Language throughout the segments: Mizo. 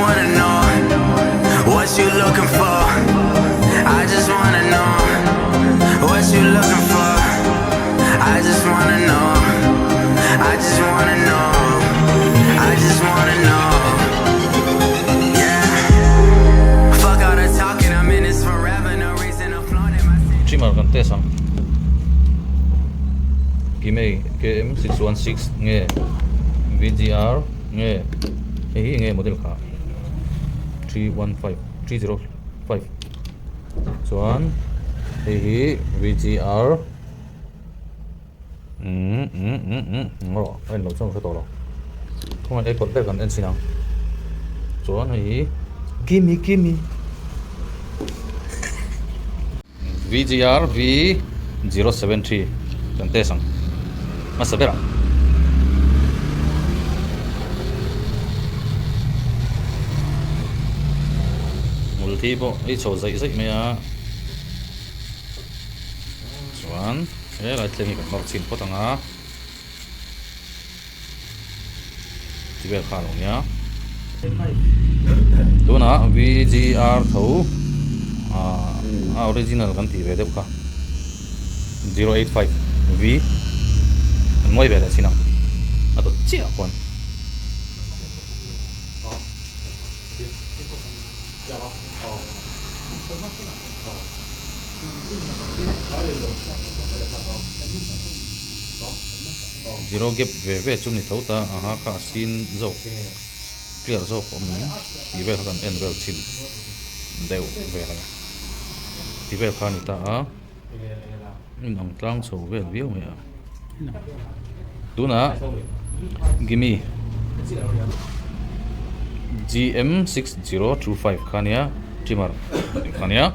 wanna know what you looking for. I just wanna know what you looking for. I just wanna know. I just wanna know. I just wanna know. Yeah. Fuck all the talking, I'm in this forever. No reason to flaunt it. My Trimmer kan test ang. Kimei KM616 nge VGR nge hei hi nge model kha 315 305 chuan hei hi VGR umm umm umm umm rawh a en loh chuan ka hre tawh lo khawngaih ei kawt ber kan en chhin ang chuan hei hi Kimi Kimi VGR V073 kan test ang hmasa berah. Hmul thi pawh ei chho zaih zaih mai a chuan helai thleng hi kan nawr chhin phawt ang a ti vel kha a lo nia tunah VGR tho a original kan tih ve deuh kha 085 V an mawi ve leh chin ang a dawt chiah khawn. Zero gap ve ve chu ni tho ta aha kha a sin zawk clear zawk awm in tih vel kha kan en vel thin deuh vel a ni tih vel kha a ni ta a in ang tlang chho vel viau mai a tunah gimme GM 6025 kha nia trimmer kha nia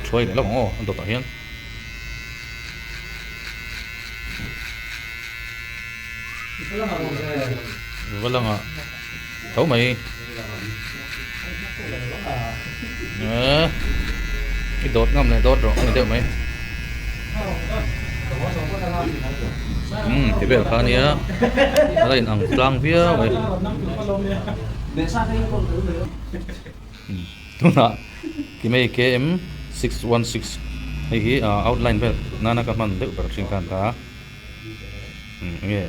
thuai leh lawk ang aw a dawtah hian. Va langa tho mai eh i dawt ngam leh dawt rawh a ni deuh mai umm ti vel kha ania a la in ang tlang viau mai tunah Kimei KM 616 hei hi outline vel nana ka hman deuh ber thin khan ta enge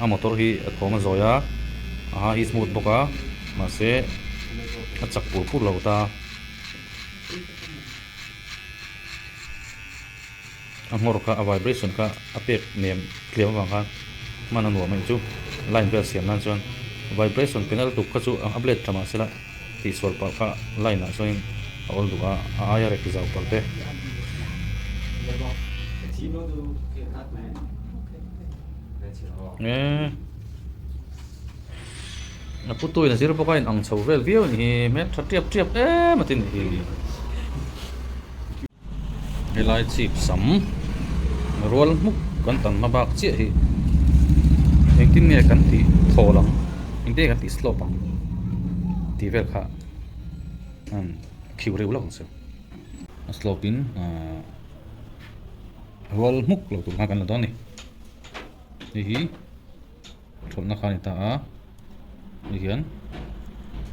a motor hi a thawm a zawi a aha hi smooth bawk a mahse a chak pur pur lo ta a nghawr kha a vibration kha a pek nem tlem avang khan hman a nuam a nih chu line vel siam nan chuan vibration penal tuk kha chu a blade tha mahse la tihsual palh kha line ah chuanin a awl duh a a aia rek zau palh te. A putuin a zir bawk a in ang chho vel viau a ni hi hmel tha tiap tiap em a tin hi. Helai chhip sam rual hmuk kan tam hma bak chiah hi engtin nge kan tih thawl ang engtin nge kan tih slope ang tih vel kha khiu reuh lawk ang chu a slope in ahh rual hmuk lo tur kha kan la dawn a ni hei hi Thawlhna kha a ni ta a, ti hian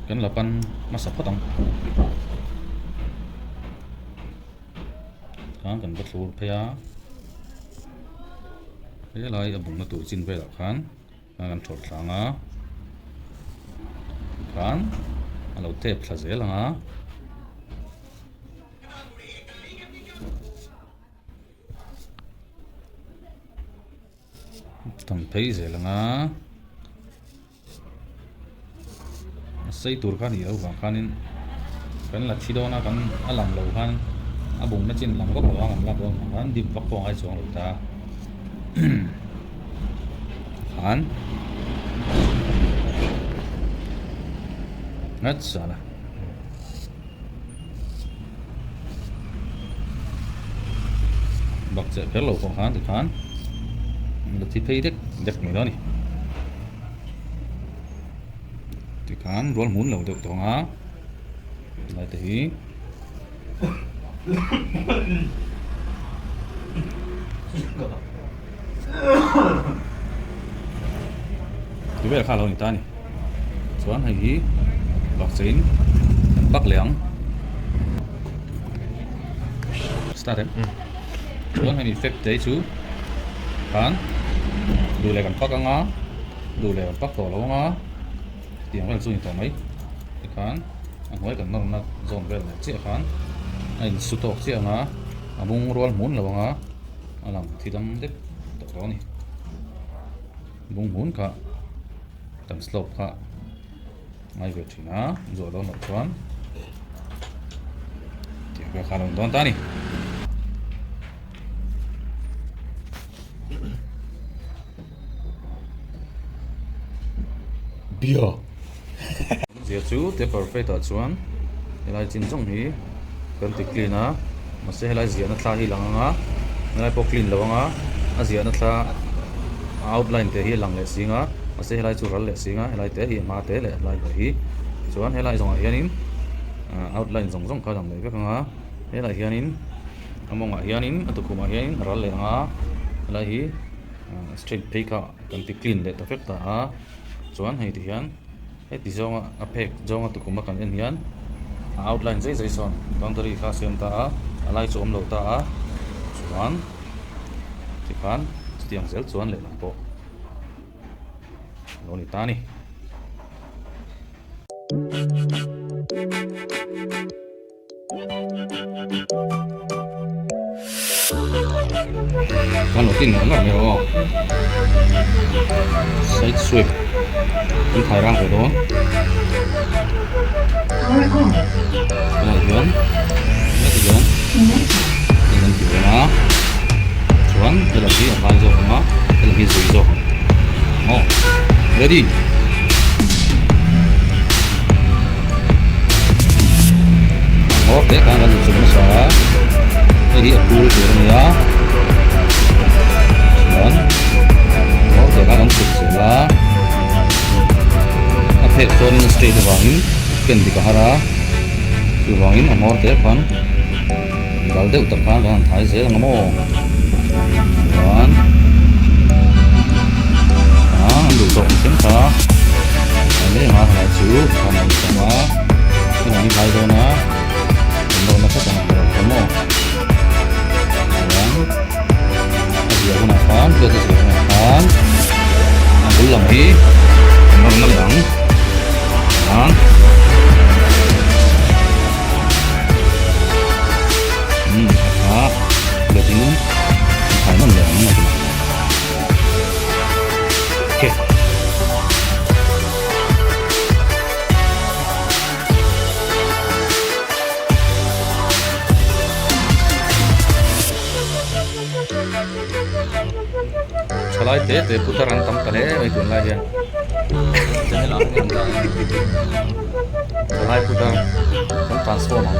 kan la pan hmasa phawt ang. Khan kan va thlur phei a, helai a bungna tur chin velah khan kan thawlh thlang a, khan a lo tep thla zel ang a. Tam phei zel ang a a sei tur kha a nih loh vang khanin kan la thi dawn a kan a lang lo khan a bungna chin lang vak lo a kan lak dawn vang khan dip vak pawh a ngai chuang lo ta khan ngat sala. Bak cheh kher lo pawh khan tikhan la thi phei dek dek mai dawn a ni. Tikhan rual hmun lo deuh tawng a lai te hi ti vel kha a lo ni ta a ni. Chuan hei hi. Bakcheiin kan pak leh ang. Start em? Chuan hemi fab te hi chu khan duh leh kan pak anga duh leh kan pak tawh lo anga tiang vel chu ni tawh mai. Tikhan a hnuai kan nawrna zawn vel leh chiah khan a insu tawk chiah anga a bung rual hmun lo anga a lang thi dam dep tawh lo a ni. Bung hmun kha kan slope kha ngai ve thin a zawh dawn loh chuan tiang vel kha a lo ni dawn ta a ni. Bia Zia chu paper plate ah chuan helai chin zawng hi kan ti clean a mahse helai ziahna thla hi lang ang a helai pawh clean lo ang a a ziahna thla a outline te hi a lang leh sing a mahse helai chu ral leh sing a helai te hi a hma te leh a hlai te hi chuan helai zawngah hianin outline zawng zawng kha a lang leh vek ang a helaiah hianin a mawngah hianin a tukhumah hianin a ral leh ang a helai hi straight phei kha kan ti clean leh ta vek ta a chuan hei ti hian heti zawnga a phek zawnga tukhuma kan en hian a outline zai zai sawn boundary kha a siam ta a a lai chu a awm lo ta a chuan tikhan chutiang zel chuan lehlam pawh a lo ni ta a ni. Kan lo tin ngar mai rawh aw side sweep kan thai rang ve dawn tunah hian heti hian hei kan ti dawn a chuan helam hi a hlai zawk ang a helam hi zui zawk ang aw ready. Ngawr te khan kan inchawm nasa a, hei hi a kul tur a ni a, chuan ngawr te khan kan chhuk zel a, a phek chuanin a straight avangin ken dik a har a, chuvangin a ngawr te khan dal deuh tak khan kan han thai zel ang a maw chuan ah an duh tawh ang thleng kha a mai anga helai chu khan a inchawm a helai hi hlai dawn a kan nawrna hret ang a hmu ang maw chuan a ziah hunah khan plate a ziah hunah khan a bul lam hi kan nawrna leh ang chuan. Umm a tha let in a thai nawn leh ang a ti okay. Thalai te te putar an tam ta hle mai tunlai hian thalai putar kan transform ang.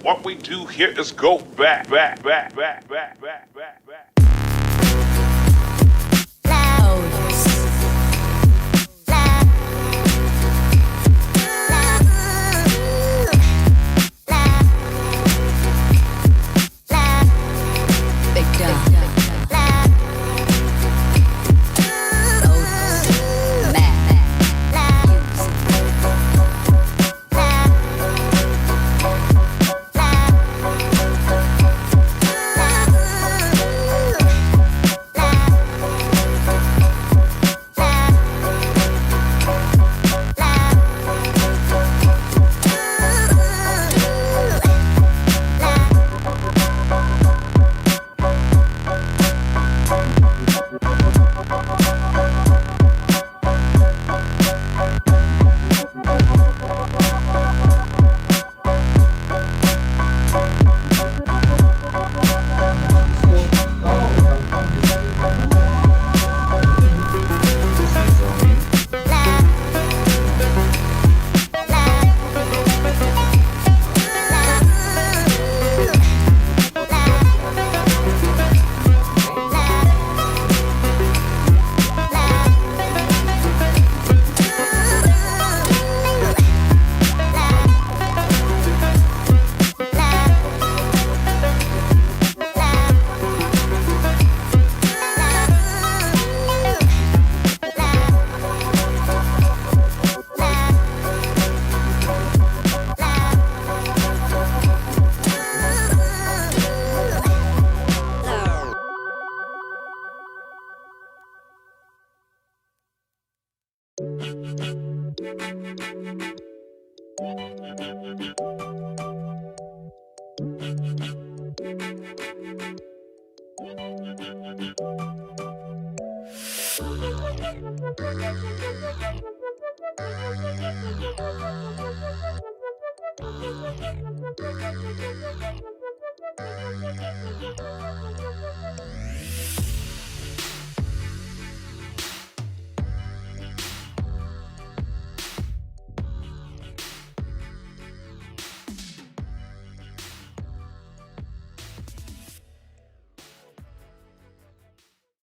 What we do here is go back, back, back, back, back, back, back, back.